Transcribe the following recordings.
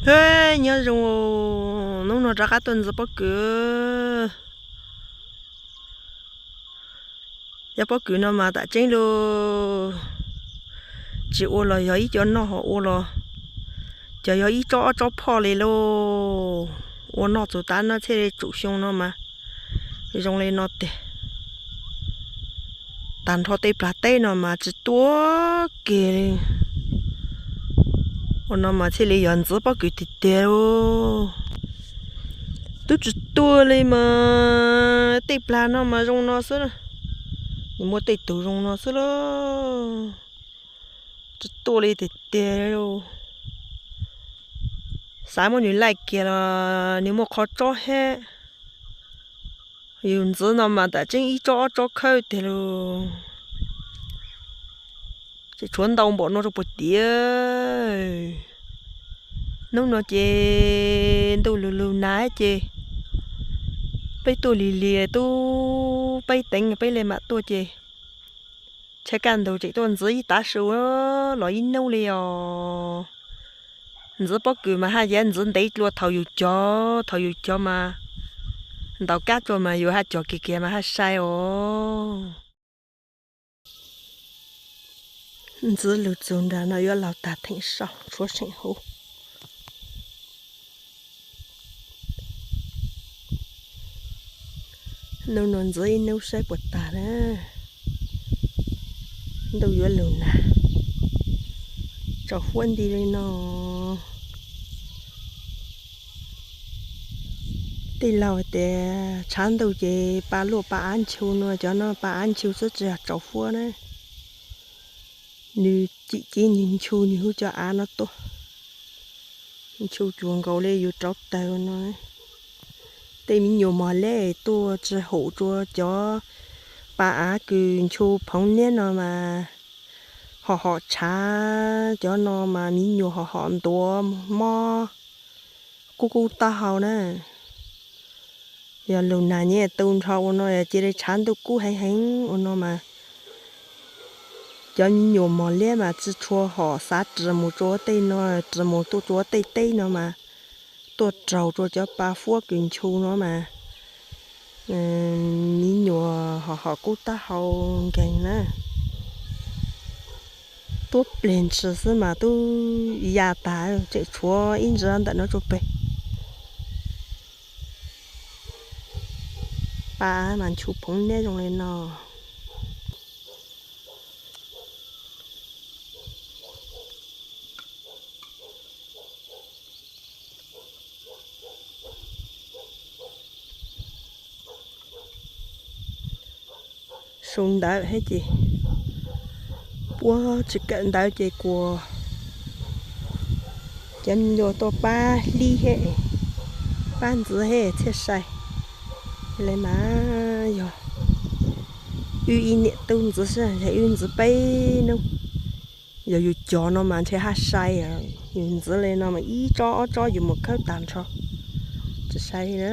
He, nyob zoo, hnub no rov qab tuaj ntxiv pob kws. Cov pob kws no mas tam tseeb lauj, tsis ua los yog ib co noj, ho ua los cov yog ib tsob ob tsob phoj li lauj. Ua noj txog tav no thiaj li tsum xyoo no mas zoo li no tiag. Tag nrho tej plag teb no mas tsis tuaj kiag li. Ua no mas thiaj li yog ntxiv pob kws tiag tiag lauj. Twb tsis tuaj li mas tej plag no mas zoo no xwb, nws muaj tej tug zoo no xwb lauj. Tsis tuaj li tiag tiag lauj. Xav muab nws laij kiag los nws muaj qhov tsob hab. Yus ntxiv no mas tam tseeb ib tsob ob tsob khawb tiag lauj. Tseem tshuav ntau npaum no rau puag tid. Hnub no ces ntuj lug lug nag ces peb tuaj lig lig tub peb teev peb li mam tuaj ces chaw kaj ntug tseem tuaj ntxiv ib tav su los ib hnub li os. Ntxiv pob kws mas haj yam ntxiv ntev dlua thaum yus cog, thaum yus cog mas ntaus kab rua mas yus haj cog kiag kiag mas haj sai os. Ntxiv lug txug nram no yuav laug tag theem sau tshuav seem huv. Hnub no ntxiv ib hnub saib puas tag na. Ntuj yuav lug nag, tsaus huab nti li no. Tij laug hais tias tshav ntuj ces pa luaj pa av nchu no, cov no pa av nchu xwb tsis yog tsaus huab na. Nws cim civ nws nchu nws hu cov av no tuaj. Nchu cuag nkaus li yus rauv taws no. Tej me nyuam mos leb tuaj tsis haum rua cov pa av kws nchu phoov niab no mas ho hom tshav, cov no mas me nyuam ho hom ntuav mob kub kub taub hau na. Yog lug nag nyiaj tu nrho ua no cia li tshav ntuj kub heev heev ua no mas cov me nyuam mos liab mas tsis tshua hom xav ris mus rua tej no, ris mus tuaj rua tej teb no mas tuaj raug rua cov pa fuab kws nchu no mas me nyuam ho hom kub taub hau nkeeg na. Tuab pleg ntshis xwb mas tub ya tag, tseem tshuav ib ntsis ntawm no rua peg. Pa mas nchu phoov niab zoo li no. Su ntawv hab ces puab tsis kawm ntawv ces kuas cov me nyuam tuaj pab hlib hab, pab ntxiv hab txhiaj sai. Le mas yog wb ib niam tub ntxiv sab, wb ntxiv peb nub. Yog yus cog no mas ntshe haj sai, yus ntxiv le no mas ib tsob ob tsob yus mus khawb tag nrho, tsis sai li.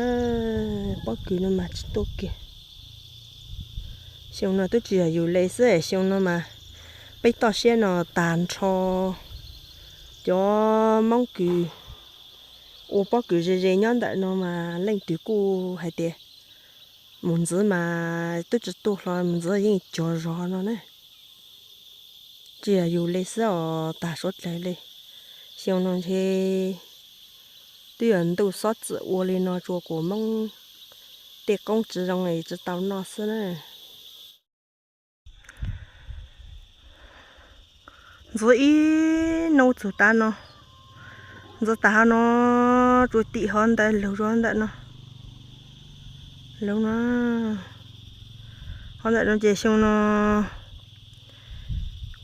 Pob kws no mas tsis tuaj kiag. Xyoo no twb tsis yog yus le xwb, xyoo no mas peb toj siab no tag nrho cov Moob kws ua pob kws ze ze nyob ntawm no mas leej twg kuj hais tias mus ntxiv mas twb tsis tuaj hlo, mus ntxiv yeej cog zog no na. Tsis yog yus le xwb os, tag suav dlawg le. Xyoo no ntshe twb yog ntuj xob txwm ua li no rua kuas Moob tej qoob tsis zoo es tsis tau noj xwb na. Ntxiv ib hnub txug tav no, ntxiv tas hov no, tsuas tim hov ntawd lug rua ntawm no. Lug no, hov ntawm no ces xyoo no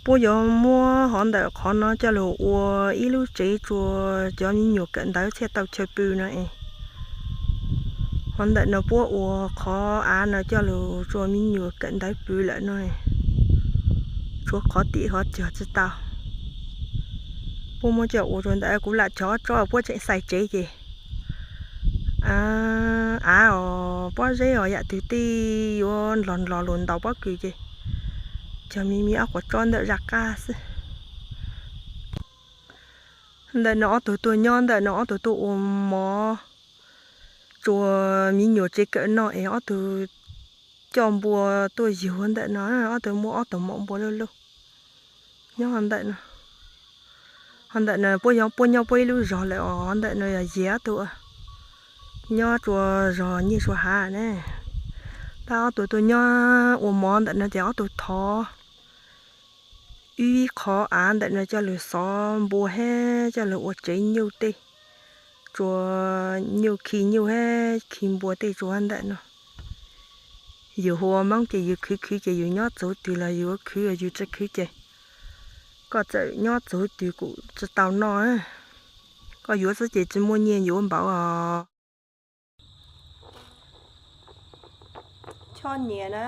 puab yuav muab hov ntawm qhov no coj lug ua ib lub tsev rua cov me nyuam kawm ntawv txhiaj tau chaw pw no es. Hov ntawm no puab ua qhov av no coj lug rua me nyuam kawm ntawv pw lawm no. Tshuav qhov tim hov cog tsis tau. Puab muab coj ua rua ntawd, kuv lam cog ob tsob puab tseem xais tsev ces av os, pob zeb os, yam twg tej yuav nrog nrog lug ntaus pob kws ces cog me me ob quav tsob ntawm zaj qab xwb. Ntawm no ob tug tuaj nyob ntawm no, ob tug tuaj ua mov, tsuas me nyuam tsev kawm noj es ob tug coj npua tuaj yug ntawm no, ob tug muaj ob tug maum npua luj luj nyob ntawm no. Ho ntawm no puab, puab nyob puab ib lub zog lawm os, ntawm no yog Yias ob tug nyob tsuas zog nyiaj sua hav ne. Tab ob tug tuaj nyob ua mov ntawm no ces ob tug thov ib qho av ntawm no coj lug xov npua hab coj lug ua tsev nyuj tej, tsuas nyuj khi nyuj hab khi npua tej tsuas ntawm no. Yus hu ua Moob ces yus khwv khwv ces yus nyob txug twg los yus ua khwv, yus tsi khwv ces koj txawm nyob txug twg kuj tsi tau noj. Koj yuav xwb ces tsi muaj nyiaj yuav npaum os. Chob nyias na.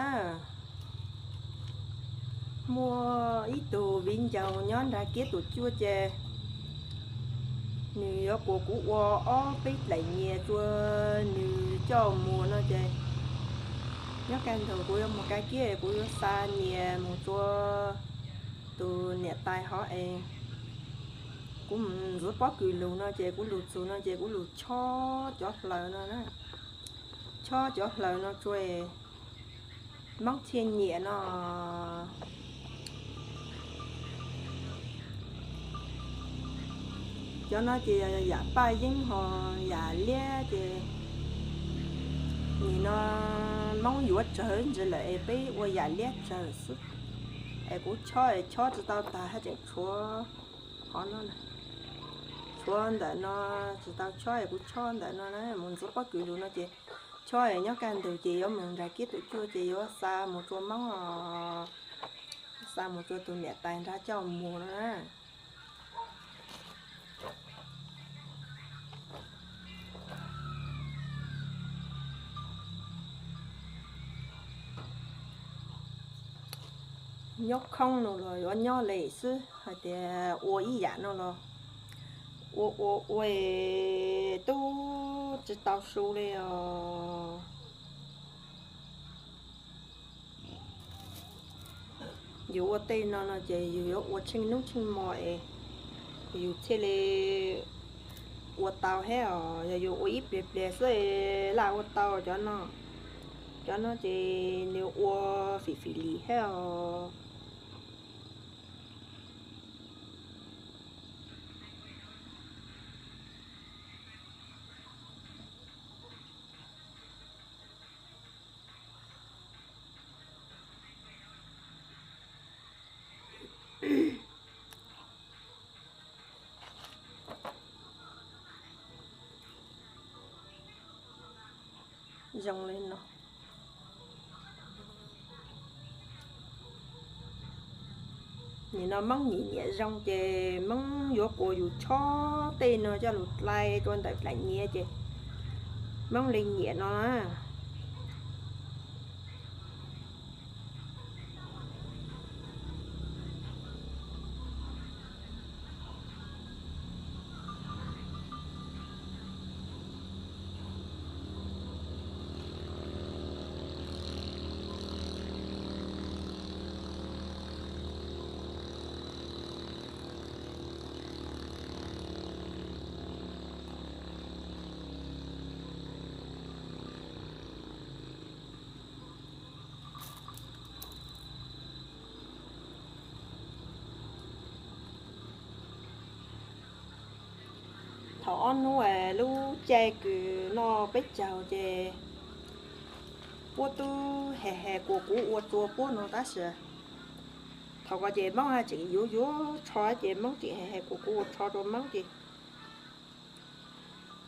Muaj ib tug viv ncaus nyob nrag kiab tus cuaj ces nws yuav kuas kuv ua ob peb dlaim nyias rua nws coj mus no ces nyob kaj ntug kuv yuav mus kaj kiab kuv yuav xa nyias mus rua tus niam tais hov es kuv mus ntxiv pob kws lug no ces kuv lug txug no ces kuv lug chob cov hlaws no na. Chob cov hlaws no rua Moob thiaj nyiam no. Cov no ces yam paj yeeb ho yam liab ces nim no Moob yuav tsawg ntsis lawm es peb ua yam liab tsawg xwb. Es kuv chob es chob tsi tau tag hab tseem tshuav qhov no, tshuav ntawm no tsi tau chob es kuv chob ntawm no na, mus ntxiv pob kws lug no ces chob es nyob kaj ntug ces yuav mus nrag kiab tus cuaj ces yuav xa mus rua Moob os, xa mus rua tus niam tais nrag coj mus no na. Nyob khoob no los yuav nyob le xwb, hais tias ua ib yam no los ua ua ua tub tsis tau su li os. Yus ua tej no no ces yus yuav ua tsheej hnub tsheej hmo es yus thiaj li ua tau thiab os. Yog yus ua ib pliag pliag xwb laj ua tau cov no. Cov no ces nws ua fim fim lis thiab os. Zoo li no. Nim no Moob nyiam nyiam zoo ces Moob yuav kuas yus chob tej no coj lug dlai rua ntawm dlaim nyias ces Moob li nyiam no na. Thaum ob hnub lub caij kws noj peb caug ces puab tub has has kuas kuv ua tsua puab no tab sis thaum ko ces Moob tseem yuav yuav tsho ces Moob tseem has has kuas kuv ua tsho rua Moob ces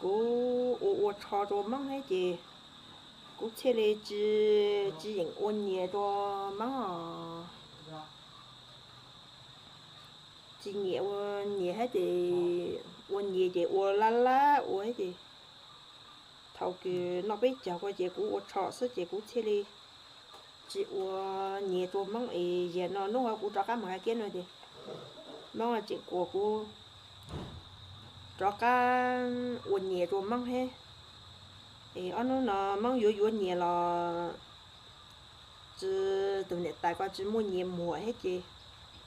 kuv ua ua tsho rua Moob thiab ces kuv thiaj li tsis, tsis yeem ua nyias rua Moob os. Tsis nyiam ua nyias thiab ces ua nyias ces ua laj laj ua thiab ces thaum kws noj peb caug ko ces kuv ua tsho xwb ces kuv thiaj li tsis ua nyias rua Moob es yog no hnub no kuv rov qab mus hais kiab no ces Moob tseem kuas kuv rov qab ua nyias rua Moob thiab. Es ob hnub no Moob yuav yuav nyias los tsis, tus niam tais ko tsis muaj nyias muag thiab ces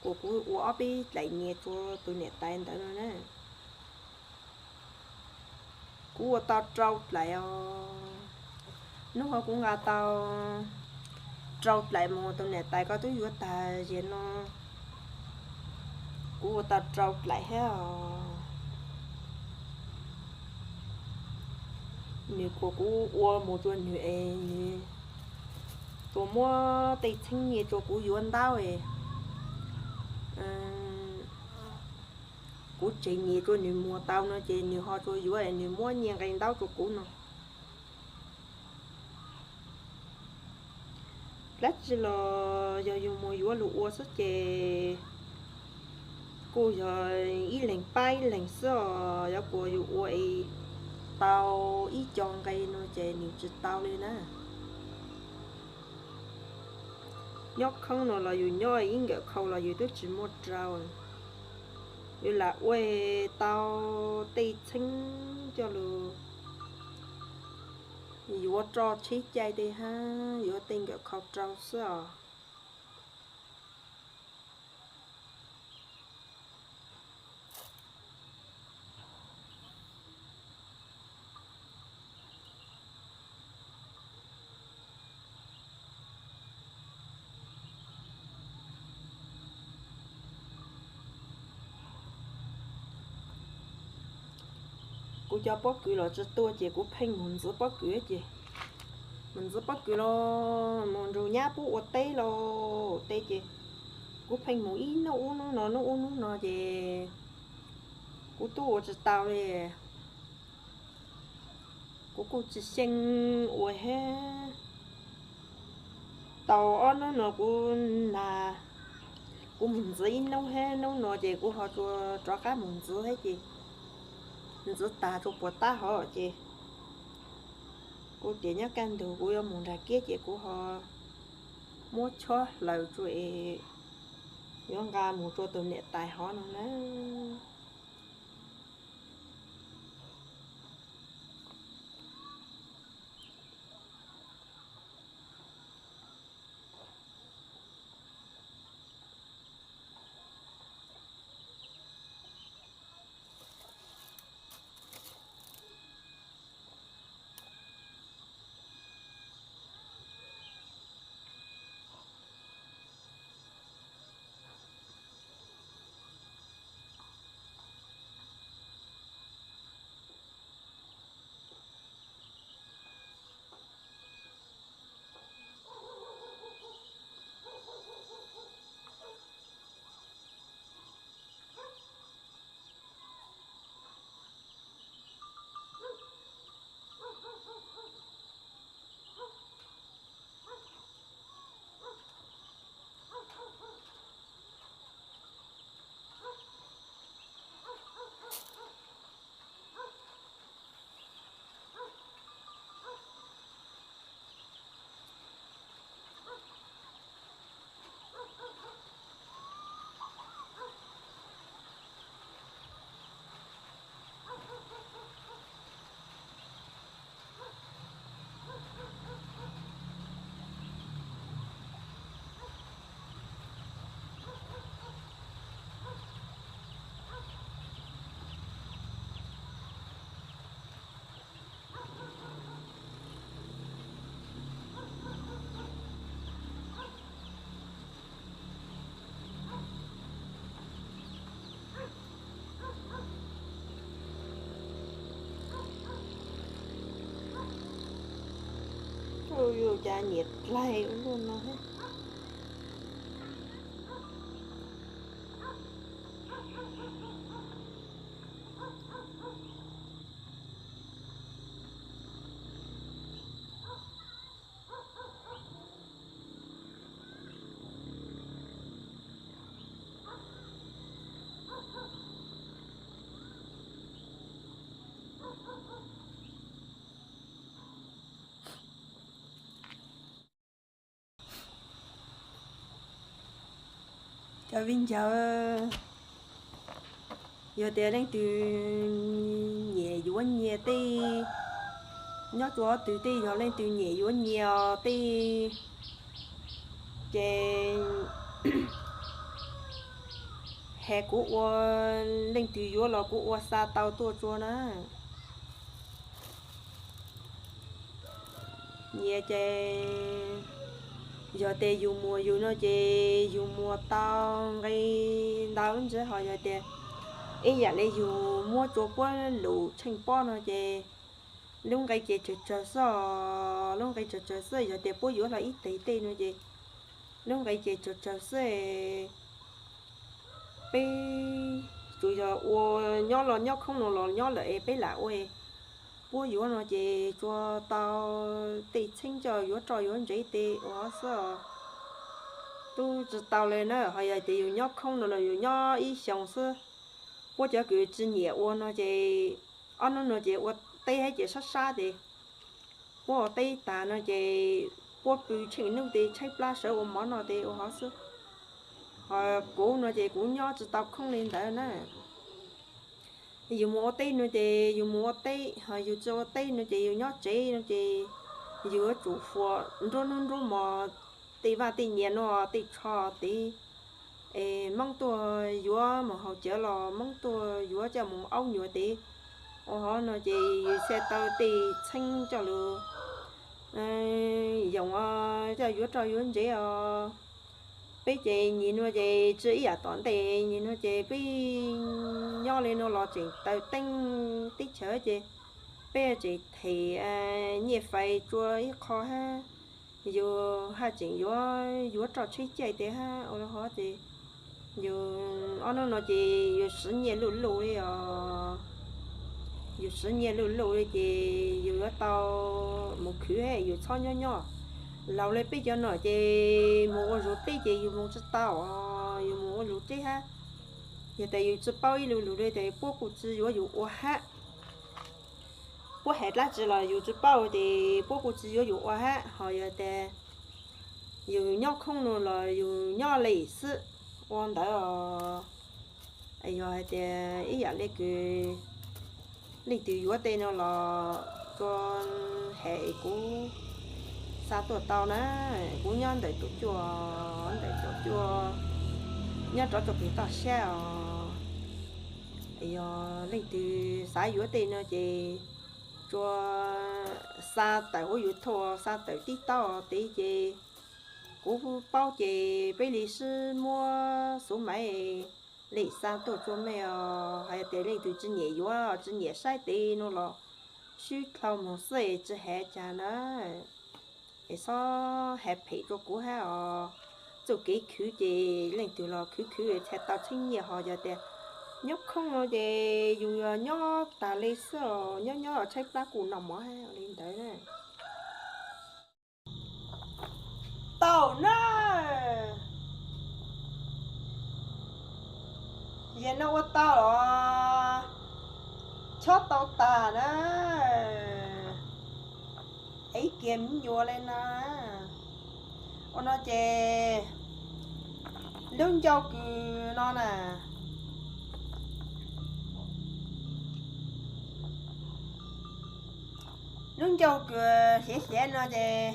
kuas kuv ua ob peb dlaim nyias rua tus niam tais ntawd no na. Kuv ua tau rau dlaim os. Hnub no kuv nqa tau rau dlaim mus, tus niam tais koj twb yuav tag zem no, kuv ua tau rau dlaim thiab os. Nws kuas kuv ua mus rua nws es nws tsuas muab tej txheeb nyiaj rua kuv yuav ntaub es kuv tseg nyiaj rua nws muag tau no ces nws ho tsuas yuav es nws muab nyiaj nqi ntaub rua kuv no. Dlaab tsi los yog yug mus yuav lug ua xwb ces kuj yog ib leeg pab ib leeg xwb os. Yuav kuas yug ua es tau ib co nqe no ces nws tsis tau li na. Nyob khoob no los yug nyob ib nkawm khau los yug twb tsis muaj rau. Yug lam ua tau tej txheeb coj lug yuav roj tsheb caij tej hab yuav tej nkawm khau rau xwb os. Kuv cov pob kws los tsi tuaj ces kuv pheej mus ntxiv pob kws ces, mus ntxiv pob kws los mus nrug nyab pub ua teb los tej ces kuv pheej mus ib nub ub nub no nub ub nub no ces kuv tub ua tsi tau li. Kuv kuj tsis xyeej ua hab. Tau ob nub no kuv nag, kuv mus ntxiv ib nub hab nub no ces kuv ho rov qab mus ntxiv hab ces ntxiv tag rua puas tab hov ces kuv tias nyob kaj ntug kuv yuav mus nrag kiab ces kuv ho muab chob hlaws rua es yuav nqa mus rua tus niam tais hov no na. Ua cas nyiam dlaig ua luaj no thiab. Cov viv ncaus, yog tias leej twg nyiam yuav nyias tej, nyob rua qhov twg tej, yog leej twg nyiam yuav nyias os tej, ces has kuv ua, leej twg yuav los kuv ua xa tau tuaj rua na. nyias ces yog tias yus muas yus no ces yus muas tau nqi ntau ntxiv, ho yog tias ib yam li yus muab tsuas puab lus tsheej pob no ces lub nqi ces tsawg tsawg xwb os, lub nqi tsawg tsawg xwb. Yog tias puab yuav hlo ib teg tej no ces lub nqi ces tsawg tsawg xwb. Peb tsuas yog ua nyob los nyob khoob no los nyob lawm es peb lam ua, puab yuav no ces tsuas tau tej txheeb coj yuav roj yuav ntsev tej ua xwb os. Twb tsis tau li na, ho yog tias yus nyob khoob no los yus nyob ib xyoos xwb, puab cov kws tsis nyiam ua no ces ob hnub no ces ua teb hab ces sab sab ces puab ua teb tas no ces puab pw tsheej nub ces tshaib plab sawv ua mov noj ces ua hov xwb. Ho kuv no ces kuv nyob tsis tau khoob li ntawd na. Yus mus ua teb no ces yus mus ua teb, ho yus tsis ua teb no ces yus nyob tsev no ces yus yuav tsum huam nruab hnub nruab hmo tej vaj tej nyias no tej tsho tiv, es Hmoob tuaj yuav mus haus cawv los Hmoob tuaj yuav coj mus aub nyuag tiv, ua hov no ces yus txhaj tau tej txheeb coj lug yoos coj yuav roj yuav ntsev os. Peb ces nyim nuav ces tsi ib yam tom ntej, nyim nuav ces peb nyob li nuav los tseem taw teeb teb chaws ces peb tseem them nyiaj fais tsua ib qho hab, yus haj tseem yuav yuav roj tsheb caij tes hab ua li hov ces yus ob hnub no ces yus siv nyiaj luj luj li os. Yus siv nyiaj luj luj li ces yus yuav tau mus khwv, yus txhob nyob nyob. Laug li peb cov no ces mus ua zug teb ces yus mus tsis tau os, yus mus ua zug teb hab. Yog tas yus tsis paub ib lu lug li tes puab kuj tsis yuav yus ua hab. Puab has dlaab tsi los yus tsis paub ces puab kuj tsis yuav yus ua hab. Ho yog tas yus nyob khoob nuav los yus nyob li xwb ua ntawd os. Yog hais tias ib yam li kws leej twg yuav tej no los tsuas has es kuv xa tuaj tau na. Kuv nyob ntawm Tuam Cuaj, ntawm Tuam Cuaj, nyob rov tsuas pem toj siab os. Yog leej twg xav yuav tej no ces tsuas xa tawm huab YouTube, xa tawm TikTok tiv ces kuv paub ces peb li sib muab xuv maiv li xa tuaj tsua mej os. Hais tias leej twg tsis nyiam yuav, tsis nyiam saib tiv no los sib dlhau moog xwb es tsis has cas na. Es xob has phem rua kuv hab os. Txuj kev khwv ces leej twg los khwv khwv txhaj tau tsheb nyiaj, ho yog tias nyob khoob no ces yus nyob tag li xwb os, nyob nyob tshaib plab kuj noj mov hab li ntawd na. Tau na. Yog no ua tau los chob tau tag na. Ib kiag me nyuam li no. Ua no ces lub ncauj kws no na, lub ncauj kws xyaav xyaav no ces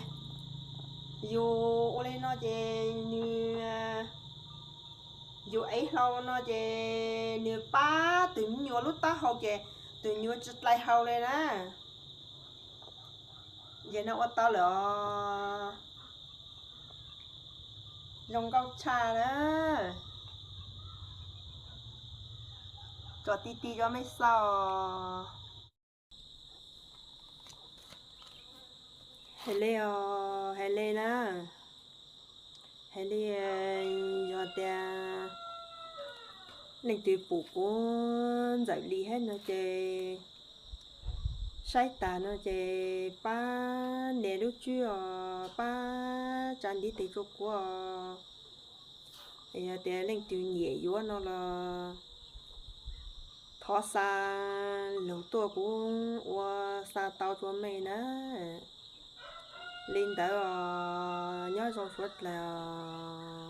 yus ua li no ces nws, yus ev hlau no ces nws pab tug me nyuam lub taub hau ces tug me nyuam tsis dlai hau li na. Yog no ua tau lawm os. Zoo nkauj tshaj na. Tso ti ti rua mej xauj. Hais li os, hais li na. Hais li, yog tias leej twg pum kuv ntxawm li hab no ces saib tag no ces pab nias lub tswb os, pab tsa ntiv tes rua kuv os. Yog tias leej twg nyiam yuav no los thov xa lug tuaj kuv ua xa tau rua mej na. Li ntawd os, nyob zoo suav dlawg os.